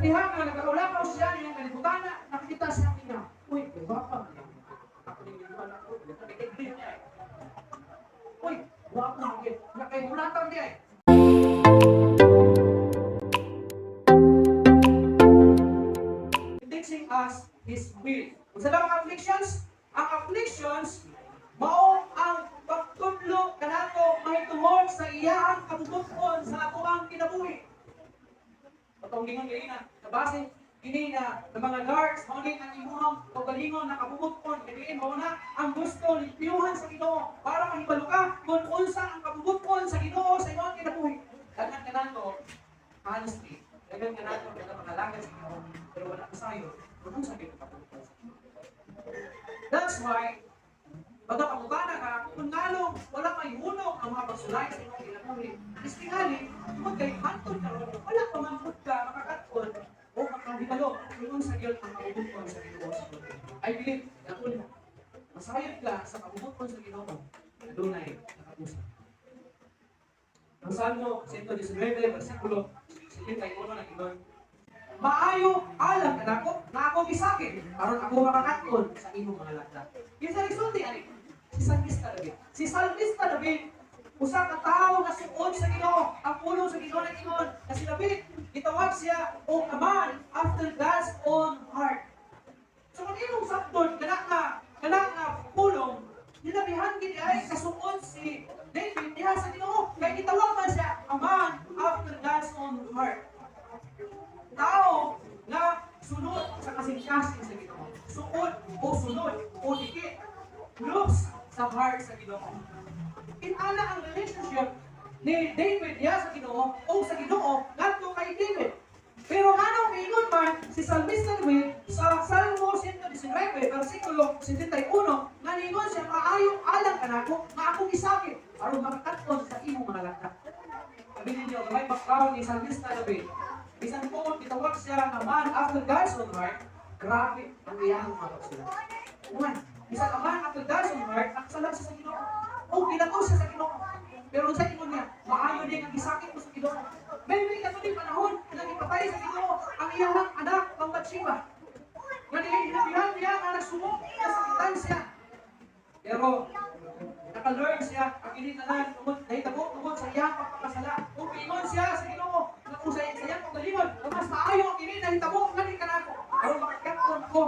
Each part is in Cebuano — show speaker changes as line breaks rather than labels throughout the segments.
Diha nga nagkalakaw siya niyang kalibutana, nakita siya nga, "Uy, gwapa man yan. Ako din yung anak ko, niya. Uy, gwapa man yan. Nga kay hulatan diay." Teaching us His will. Unsa daw ang afflictions? Ang afflictions mao ang pagtudlo kanato mahitungod sa iyahang kabubut-on sa atoang kinabuhi. Atong gingon kanina, nabase kini na ng mga guards, mao ni ang imuhang kaugalingon na kabubut-on, kay mao na ang gusto limpyuhan sa Ginoo para mahibalo ka kung unsa ang kabubut-on sa Ginoo sa imong kinabuhi. Daghan kanato, honestly, daghan kanato nga pangalagad sa Ginoo, pero wala kasayo kung unsa gyud ang kabubut-on sa Ginoo. That's why pagka pangutana ka, kung nganong wala may hunong ang mga pagsulay sa imong kinabuhi, is tingali, tungod kay hantod karon, wala pa man pud ka makakat-on o makahibalo kung unsa gyud ang kabubut-on sa Ginoo sa imong. I believe na kung masayod ka sa kabubut-on sa Ginoo, adunay nakausap. Ang Salmo 119, versikulo 71 na ingon, "Maayo alang kanako na ako gisakit aron ako makakat-on sa imong mga lagda." Kinsa nagsulti ani? Si Salmista David. Si Salmista David, usa ka tawo nga suod sa Ginoo. Ang pulong sa Ginoo nag-ingon na si David gitawag siya og a man after God's own heart. So kung imong sabton kana nga pulong, hinabihan gid ay kasuod si David diha sa Ginoo kay gitawag man siya a man after God's own heart. Tao nga sunod sa kasing-kasing sa Ginoo. Suod o sunod o dikit, close sa heart sa Ginoo. Inana ang relationship ni David diha sa Ginoo o sa Ginoo ngadto kay David. Pero nganong miingon man si Salmista David sa Salmo 119 versikulo 71 nga niingon siya, "Maayo alang kanako nga akong gisakit aron makakat-on sa imong mga lagda"? Sabi ninyo, gamay background ni Salmista David. Bisan po gitawag siya nga man after God's own heart, grabe ang iyang mga pagsulay. Man, bisan a man after God's own heart, nakasala siya sa Ginoo. O ginako siya sa Ginoo. Pero sa ingon niya, "Maayo din ang gisakit ko sa Ginoo." Maybe kato panahon nga gipatay sa Ginoo ang iyang anak kang Bathsheba. Nga hinabihan niya nga nagsumo, nasakitan siya. Pero naka-learn siya ang ini tanan tungod nahitabo tungod sa iyang pagpakasala. Ug miingon siya sa Ginoo nga kung sa iyang kaugalingon, nga mas maayo ang ini nahitabo ngani kanako aron makakat-on ko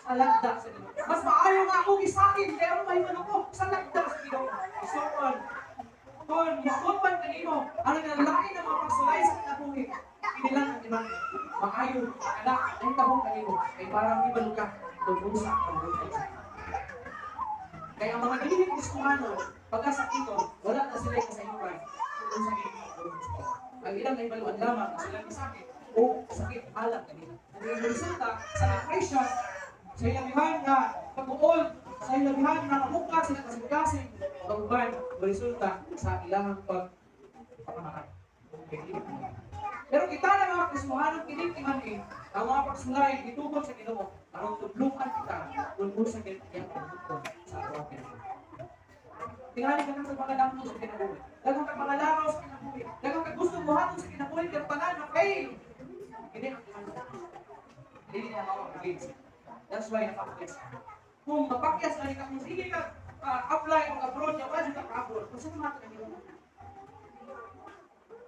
sa lagda sa Ginoo. Mas maayo nga ako gisakit kay aron mahibalo ko sa lagda sa Ginoo. So kung muabot man kanimo ang naglain ng mga pagsulay sa kinabuhi, kini lang ang timan, maayo kana nahitabo kanimo kay para mahibalo ka kung unsa ang kabubut-on sa Ginoo. Kaya ang mga dili Kristohano, pagkasakiton, wala na sila kasayuran kung unsa gyud ang ilang nahibaluan lamang na sila sakit o sakit alang kanila. Ang resulta sa depression, sa ilabihan nga pag-uol, sa ilabihan nga kamuka sila kasing-kasing, kauban resulta sa ilang pagpakamatay. Pero kita na mga Kristohano, kini timan-i, ang mga pagsulay gitugot sa Ginoo aron tudlukan kita kung unsa gyud iyang kabubut-on sa atong kinabuhi. Tingali ka sa mga lambo sa kinabuhi. Daghan kag mga lakaw sa kinabuhi. Daghan kag gusto buhaton sa kinabuhi pero tanan na fail. Kini ang timan-i. Dili niya mao ang against. That's why nakapakyas. Kung mapakyas na ka, kung sige ka apply og abroad niya, wala ka ka-abroad. Kung saan naman ka nila?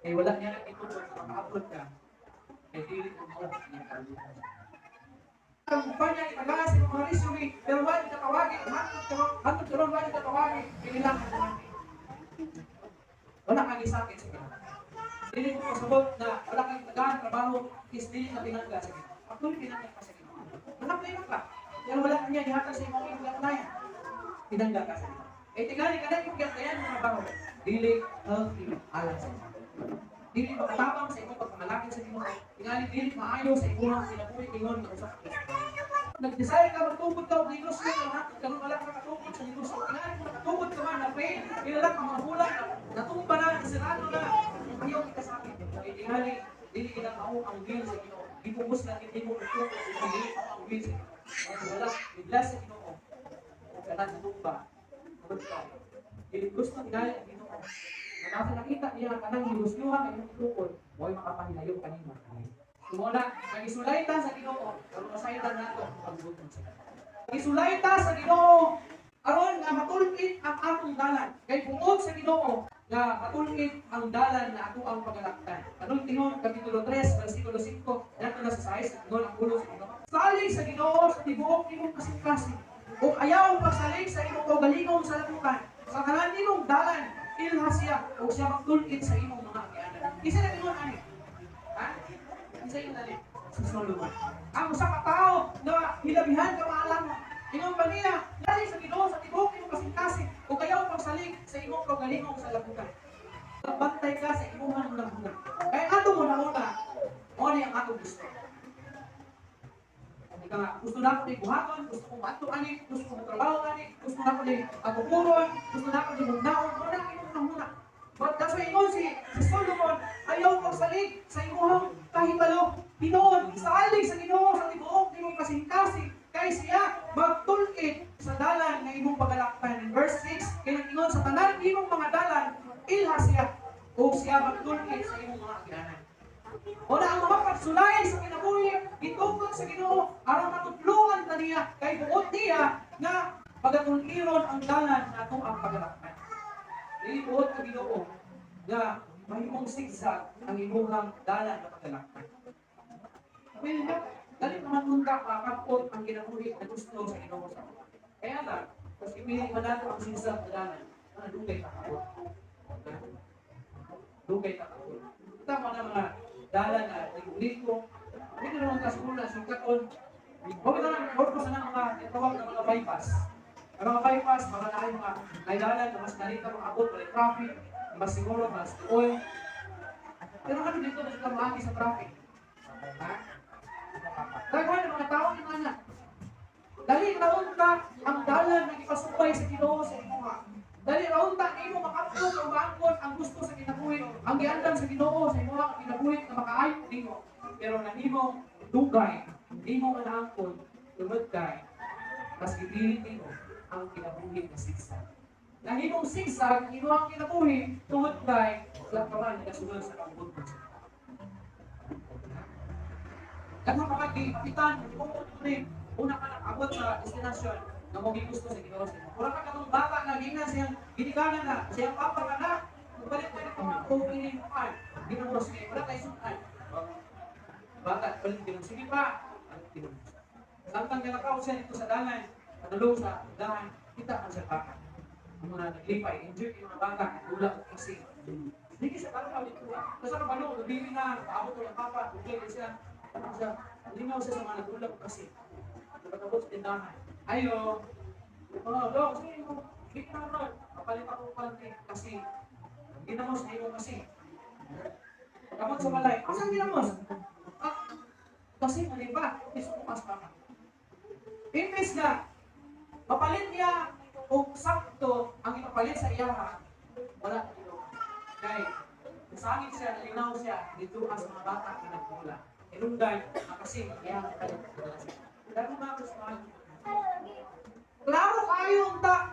Kay wala niya nang itugot na maka-abroad ka. Kay dili mo mao ang kabubut-on. Ang kumpanya itagaan sa mga resume, pero wala ka tawagi, hantod karon wala ka tawagi, kini lang ang timan-i. Wala kang isakit sa Ginoo. Dili mo pasabot na wala kang tagaan trabaho is dili ka tinangga sa Ginoo. Actually, tinangga ka sa Ginoo. Nag-apply man ka. Pero wala ka niya gihatag sa imong imong applyan. Tinangga ka sa Ginoo. Eh tingali ka na imong giaplayan ng trabaho. Dili healthy alang sa Ginoo. Dili makatabang sa imong pagpangalagad sa Ginoo. Tingali dili maayo sa imong kinabuhi ingon nga usa ka Kristiyano. Nag-desire ka magtukod ka og negosyo pero hantod karon wala ka nakatugod sa negosyo. Tingali kung nakatugod ka man na fail, kilala ka mga hulang, natumba na, nasirado na, ayaw ikasakit. Kay tingali dili kita mao ang will sa Ginoo. Gipugos lang gid nimo ug dili mao ang will sa Ginoo. Kung wala, i-bless sa Ginoo. Ug kanang natumba, tungod ka. Dili gusto tingali ang Ginoo. Na nasa nakita niya kanang negosyuhan nga imong itukod, mo'y makapahilayo kanimo. Mao na, ang isulay ta sa Ginoo, aron masayran nato ang kabubut-on sa Ginoo. Isulay ta sa Ginoo aron nga matulin ang atong dalan. Kay buot sa Ginoo nga matulin ang dalan na ato ang pagalaktan. Panultihon kapitulo 3 versikulo 5 nato na sa 6, ingon ang pulong sa Ginoo. Salig sa Ginoo sa tibuok imong kasing-kasing. Ug ayaw pagsalig sa imong kaugalingong salabukan. Sa tanan nimong dalan, ilha siya ug siya magtul-id sa imong mga agianan. Isa na ingon ani. Ha? Isa yung dali. Si Solomon. Ang usa ka tawo na hilabihan ka maalam. Ingon pa niya, dali sa Ginoo sa tibuok imong kasing-kasing ug ayaw pagsalig sa imong kaugalingong salabukan. Bantay ka sa imong hunahuna. Kaya atong hunahuna, mao ni ang atong gusto. Ika nga, gusto na ako ni buhaton, gusto kong maadto ani, gusto kong trabaho ani, gusto na ako ni atukuron, gusto na ako ni mugnaon, mao na ang imong hunahuna. But that's why ingon si Solomon, ayaw pagsalig sa imong kahibalo. Tinuod, salig sa Ginoo sa tibuok imong kasing-kasing, kay siya magtul-id sa dalan nga imong pagalaktan. In verse 6, kay ingon, sa tanan imong mga dalan, ilha siya, ug siya magtul-id sa imong mga agianan. Wala ang mga pagsulay sa kinabuhi, gitukod sa Ginoo aron matudluan ta niya, kay buot niya nga pagatuliron ang dalan na atong ang pagalaktan. Dili buot ang Ginoo nga mahimong zigzag ang imong dalan na pagalaktan. Well, dali naman unta makakapot ang kinabuhi na gusto sa Ginoo sa ato. Kaya lang, mas ipili man nato ang zigzag na dalan, na dugay ta kaabot. Dugay ta kaabot. Tama na mga dalan na ligo-ligo. Hindi naman ka siguro na sungkaton. Huwag na lang, huwag ko sa mga tinatawag na mga bypass. Ang mga bypass, mga naay mga naidalan na mas dali ka makaabot, walay traffic, mas siguro, mas tuoy. Pero ano dito na sila maagi sa traffic? Ha? Daghan ng mga tao yung ana. Dali ra unta ang dalan nga gipasubay sa Ginoo sa imuha. Dali ra unta nimo makaabot o maangkon ang gusto sa kinabuhi, ang giandam sa Ginoo sa imuha nga kinabuhi nga makaayo nimo. Pero nahimong dugay, nimo nga naangkon tungod kay mas gipili nimo ang kinabuhi nga zigzag. Nahimong zigzag ang imuhang kinabuhi tungod kay wala ka man nagasunod sa kabubut-on sa Ginoo. Daghan ka man gipitan, tibuok rin, una ka nakaabot sa destinasyon nga mo gusto sa Ginoo sa imo. Mura ka katong bata nga giingnan siyang ginikanan na, siyang papa ka na, mupalit ka nito nga og ining kuan. Ginamos kay wala kay sudan. Bata, palit ginamos. Sige pa. Palit ginamos. Samtang nalakaw siya dito sa dalan, padulong sa dahan, kita man siya bata. Ang mga naglipay, enjoy yung mga bata, dula og kasi. Hindi siya kalakaw dito. Basta kabalo, nabili na, paabot ko ng papa, dugay siya. Ano siya, lingaw siya sa mga nagdula og kasi. Napatabot sa tindahan. Ayo, oh, dok, sige mo, bigyan na ron. Kapalit ako konti kasi ginamos na imo kasi. Pagkabot sa balay, asan ginamos? Ah, kasi mali ba? Is bukas pa ka. Imbes na mapalit niya og sakto ang ipapalit sa iyaha, wala na ginoo. Kay nasangit siya, nalinaw siya dito as mga bata nga nagmula. Inunday, kasi iyang palit. Dako mga Kristiyano. Klaro kayo ta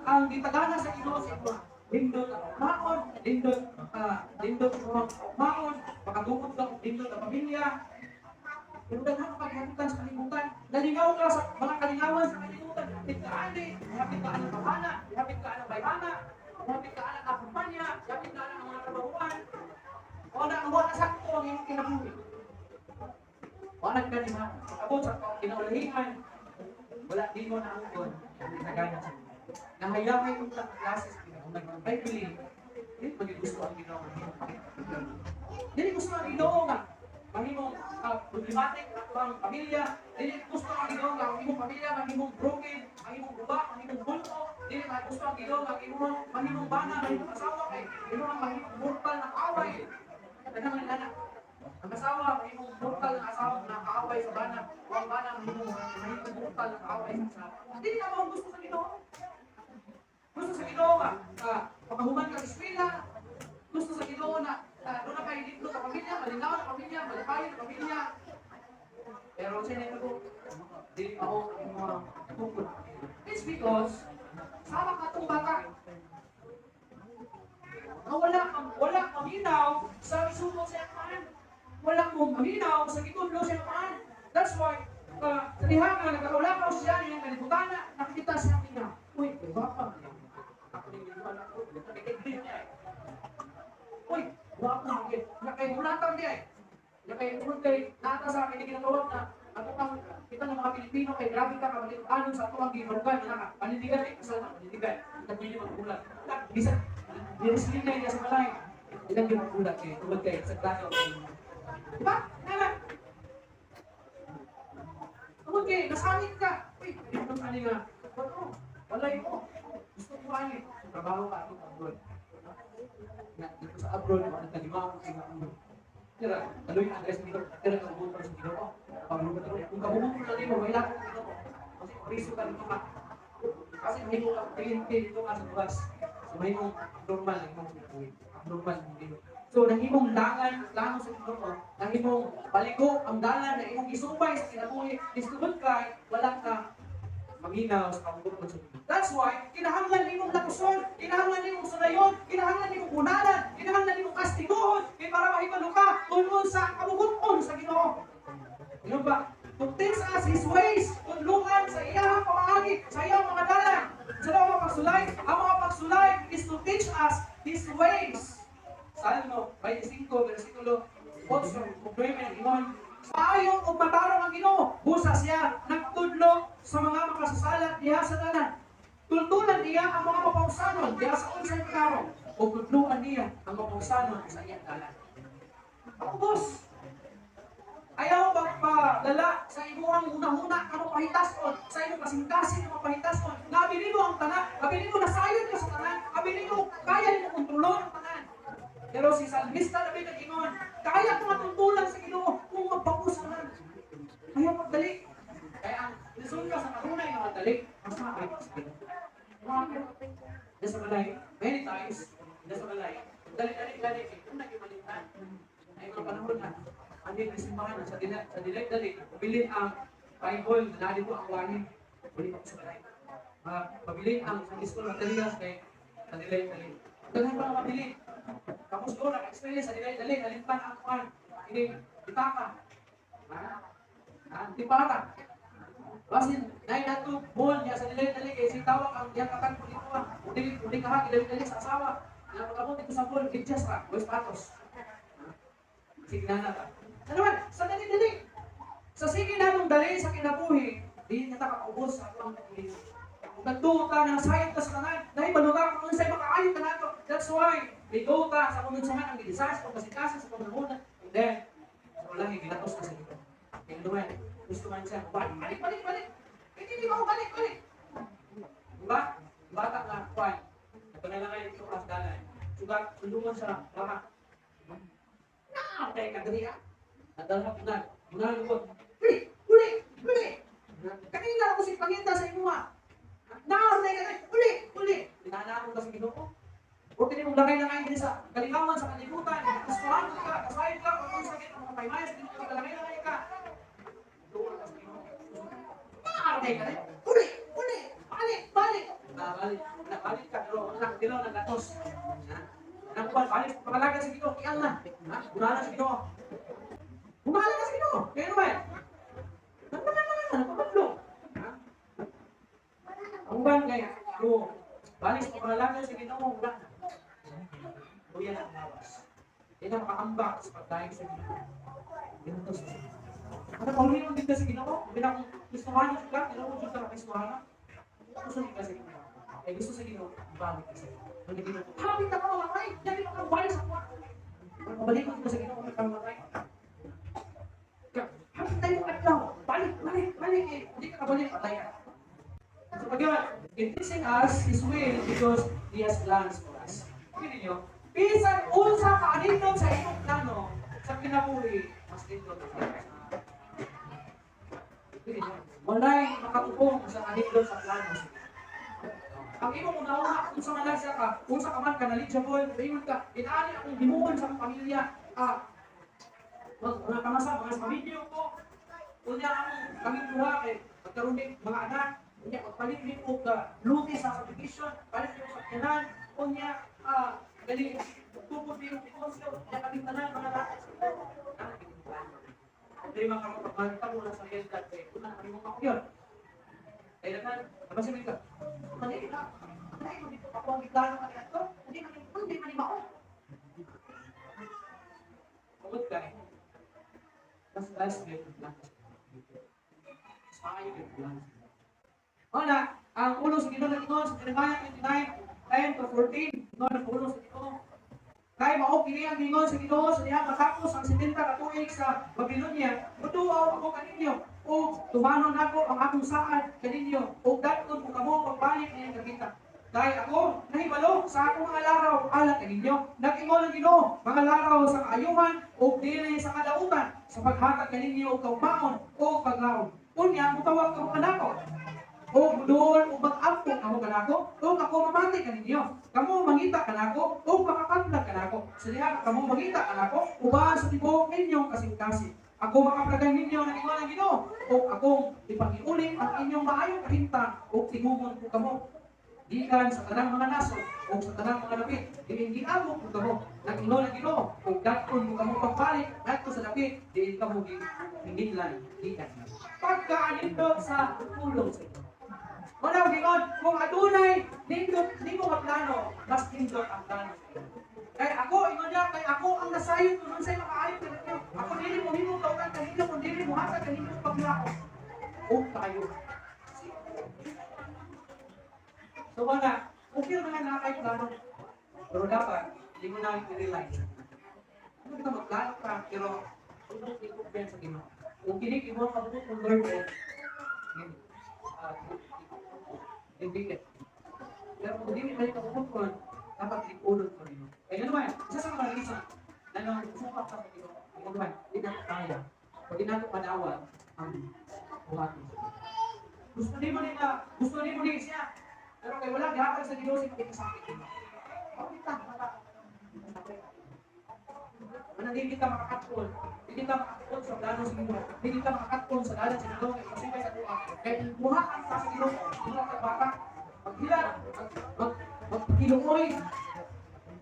ang gitagana sa Ginoo sa imo. Lindot ang maon, lindot ang maon, makatukod ka og lindot ang pamilya. Pero daghan ka paghabutan sa kalibutan. Nalingaw ka sa mga kalingawan sa kalibutan. Hapit ka ani, hapit ka anang pamana, hapit ka anang bayhana, hapit ka anang kumpanya, hapit ka anang mga trabahuan. Wala wala sakto ang imong kinabuhi. Wala ka ni abot sa kinaulahihan, wala di mo naangkon ang gitagana sa Ginoo. Nahayahay kong sa klase sa Ginoo, I believe, dili maging gusto ang Ginoo nga mahimong pakit. Dili gusto ang Ginoo nga mahimong problematic ang ang pamilya, dili gusto ang Ginoo nga ang imong pamilya mahimong broken, ang imong guba, mahimong bulto, dili man gusto ang Ginoo nga ang imong mahimong bana, mahimong asawa kay imong mahimong mortal na kaaway. Daghang mga anak. Ang asawa, mahimong mortal na asawa na kaaway sa bana, o ang bana mahimong mortal na kaaway sa asawa. Dili na mo gusto sa Ginoo. Gusto sa Ginoo nga pagkahuman ka sa eskwela, gusto sa Ginoo na doon na kayo dito sa pamilya, malinaw na pamilya, malipay na pamilya. Pero sa inyo ko, dili ako ang mga tukod. It's because sama ka itong bata. Nga wala maminaw sa isumo sa iyang. Wala mo maminaw sa gitudlo siya paan. That's why, sa diha nga nagkalawlakaw siya niyang kalibutan, nakikita siya nga, "Uy, gwapa man yan. Ako din yung anak ko, nakikita niya eh. Uy, gwapa man yan. Nakahulatan niya eh." Kay tungod kay nata sa akin ginagawa na ato kang kita ng mga Pilipino kay grabe ka kabalik-anon sa ato ang gibarugan na ka panindigan eh, kasal na panindigan kita pwede magbulat bisan nirisling na niya sa balay, ilang yung magbulat kay tungod kay sa plano, diba nala tungod kay nasanit ka, uy, dito ani nga ano walay mo gusto mo ani trabaho ka ato abroad na dito sa abroad wala ka lima ang mga. Tira, taloy ang address dito, tira ka ubod sa Ginoo. Paglubat ko, kung kabubot mo lang nimo, may lakot Ginoo. Kasi priso ka dito ka. Kasi may mo ka kliyente dito ka sa buwas. So may mong normal ang imong kinabuhi. Normal ang Ginoo. So nahimong langan, plano sa Ginoo, nahimong baligo ang dalan na imong gisubay sa kinabuhi, is tungod kay wala ka maminaw sa kabubot sa Ginoo. That's why kinahanglan nimong lakuson, kinahanglan nimong sulayon, kinahanglan nimong gunalan, kinahanglan nimong kastiguhon kay para mahibalo ka tungod sa kabubuton sa Ginoo. Ano ba? To teach us His ways, tudluan sa iyang pamaagi, sa iyang mga dalan. Sa mga pagsulay, ang mga pagsulay is to teach us His ways. Salmo 25, versikulo 8 ug 9 ingon, "Maayo ug matarong ang Ginoo, busa siya nagtudlo sa mga makasasala diha sa dalan. Tultulan niya ang mga mapausanon diha sa unsay matarong, ug tudluan niya ang mapausanon sa iyang dalan." Paubos. Ayaw magpadala sa imuhang hunahuna nga mapahitason, sa imong kasing-kasing nga mapahitason. Nga abilin mo ang tanan, abilin mo nasayod ka sa tanan, abilin mo kaya nimo kontrolon ang tanan. Pero si Salmista David nag-ingon, "Kaya ko matultulan sa Ginoo kung magbago sa tanan." Ayaw magdali. Kaya ang resulta sa kanunay nga magdali, mas makakita sa Ginoo. Nasa balay, many times, nasa balay, dali-dali, dali, kung nagimalitan, ay mga panahon na, ang di simbahan sa dili dali, pabilin ang Bible, na dito ang wahin, buli pa ko sa balay. Pabilin ang Sunday school materials kay sa dili dali. Daghan pa nga mabilin. Tapos doon, naka-experience sa dili dali, nalimtan ang kuan, ini pitaka. Ha? Ha? Tipara. Basin, nay nato ball niya sa dili dali kay si tawag ang iyang katang dito ah. Uli uli ka ha, dili dali sa asawa. Nga pagabot dito sa ball, gidyas ra, boys patos. Sige na ka. Ano man, sa dali dali. Sa sige na dali sa kinabuhi, di na ta kakaubos sa atong kinabuhi. Kung nagduo ka na sayop ka sa tanan, dahil baluta ka kung sa'yo makaayo ka nato. That's why, ligo ka sa kung sa ang gidesire sa kasing-kasing sa panahon. And then, sa ulang gilatos ka sa dito. Kaya naman, gusto man siya, balik, balik, balik, balik. Eh, hindi ba ako balik, balik? Diba? Bata nga, kwan. Ito na lang kayo ito kasdalan. Sugat, tulungan sa baka. Naatay ka dali ah. Nadala ko na. Muna ko. Uli, uli, uli. Kanina ako si pangita sa imuha. Naatay ka dali. Uli, uli. Tinanakon ka sa Ginoo. O kini mong langay-langay din sa kalingawan sa kalibutan. Gustuhan ka, kasayod ka, kung sakit ang mga paymaya sa Ginoo, kalangay-langay ka. Doon ka sa Ginoo. Naatay ka dali. Uli, uli, balik, balik. Balik, balik ka, pero ang dilaw ng gatos. Ha? Nang kuwan, balik, pangalaga sa Ginoo, iyang na. Ha? Gumala sa Ginoo. Gumala ka sa Ginoo. Kaya naman, nagpapalala, nagpapadlo. Ha? Ang ban kay, pero balik sa pangalaga sa Ginoo, wala na. Kuya na ang lawas. Hindi na makaambak sa pagdaig sa Ginoo. Ganito sa Ginoo. Ano pa din ka sa Ginoo? Hindi na kung Kristohano ka, Ginoo jud ka Kristohano. Gusto ka sa Ginoo. Eh gusto sa Ginoo, balik ka sa Ginoo. Ang Ginoo, hapit na ka mamatay. Dali ka balik sa kuwa. Mabalik ka sa Ginoo, ka mamatay. Hapit tayo adlaw. Balik, balik, balik eh. Hindi ka kabalik, patay ka. So pag in teaching us His will because He has plans for us. Pili niyo, bisan unsa ka anindot sa imong plano sa kinabuhi, mas nindot ang plano sa. Pili niyo, walay makatupong sa anindot sa plano sa Ginoo. Ang imong una-una, kung sa man lang siya ka, kung sa ka man ka knowledgeable, ingon ka, inaani akong himuon sa akong pamilya, mga kamasa, mga pamilya ko, unya ang kaming duha kay magkaroon din mga anak, unya magpalit din og luti sa subdivision, palit din og sakyanan, unya dali Magtukod niyo negosyo, kaya kaming tanan mga lahat. Ang problema karon pag mo na sa health kay una kami mo yun. Kaya daghan, nabasin mo ka. Mali ka. Ay, dito ako ang giplano ka dito. Hindi man ni mao. Tungod kay mas best yung plano. Mas maayo yung plano. Wala, ang ulo sa Ginoo nag-ingon sa Jeremiah 29, 10 to 14, ingon ang ulo sa Ginoo. Kay mao kini ang ingon sa Ginoo sa dihang matapos ang 70 ka tuig sa Babylonia, muduaw ako kaninyo ug tumanon nako ang akong saad kaninyo ug dadton ko kamo pagbalik niyang kakita. Kay ako nahibalo sa akong mga laraw alang kaninyo. Nag-ingon ang Ginoo, mga laraw sa kaayuhan ug dili sa kadautan sa paghatag kaninyo og kaugmaon ug paglaom. Unya mutawag kamo kanako o doon o mag-ampo kamo kanako o ako mamati kaninyo. Kamo mangita kanako o makapatlag kanako. Sa diha kamo mangita kanako uban sa tibuok ninyong kasing-kasing. Ako makaplagan ninyo, nag-ingon ang Ginoo, o akong ipagiulit ang inyong maayong kahimtang o tingugon ko kamo gikan sa tanang mga nasod o sa tanang mga dapit diin giamok ko kamo, nag-ingon ang Ginoo, ug dadton ko kamo pagbalik ngadto sa dapit diin kamo gihinginlan gikan. Pagkaanindot sa pulong sa Ginoo. Wala gingon, kung adunay nindot nimo nga plano, mas nindot ang plano sa Ginoo. Kay ako, ingon niya, kay ako ang nasayod kung unsay makaayo kaninyo. Ako dili mo himo kauban kaninyo kung dili mo hatag kaninyo paglaom o kaayo. So wala, okay naman na kay plano. Pero dapat, hindi mo na i-rely. Ano kita magplano ka, pero kung i-compare sa Ginoo. Kung kini imo kabubut ng Lord, eh, hindi. Pero kung dili man kabubut, dapat likulod ko rin. Kaya naman, isa sa mga reason na nang sukat ka sa Ginoo, kaya naman, hindi na kaya. Pag di nato panawag ang buhaton. Gusto nimo nila, gusto nimo ni siya. Pero kay wala gihatag sa Ginoo si pakikasakit nimo. Bakit ka? Manang dili ka makakatpon, dili ka makakatpon sa plano sa Ginoo, dili ka makakatpon sa dalan sa Ginoo kay pasibay sa tuwa. Kay buhakan ka sa Ginoo, buhat ka bata, maghilat, mag magkiluoy.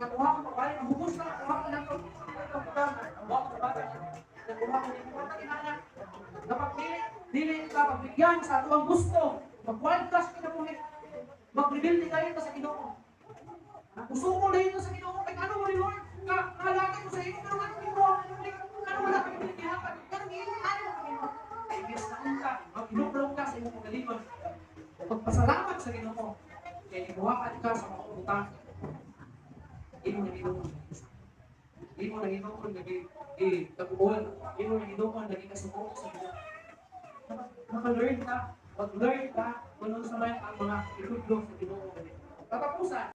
Katuha ko pabalik, ang bugos na kuha ko lang ko. Buha ko bata. Nakuha ko nimo ka kinana. Dapat dili dili ka pagbigyan sa atuang gusto. Mag-wild class kinabuhi. Mag-rebelde tayo sa Ginoo. Usuko na ito sa Ginoo. Kay ano mo ni Lord? Nga ngalagad mo sa imo pero ano mo? Ano wala kami pinigihapan? Ano giingon ano mo kami? Kay imbes na unta, maghinublong ka sa imong kaugalingon. O pagpasalamat sa Ginoo. Kay gibuhakan ka sa mga utang. Imo na hinuon. Imo na hinuon nga gi kabuol. Imo na hinuon nga gikasuko sa Ginoo. Maka-learn ka, mag-learn ka kung ano sa may ang mga itudlo sa Ginoo. Katapusan,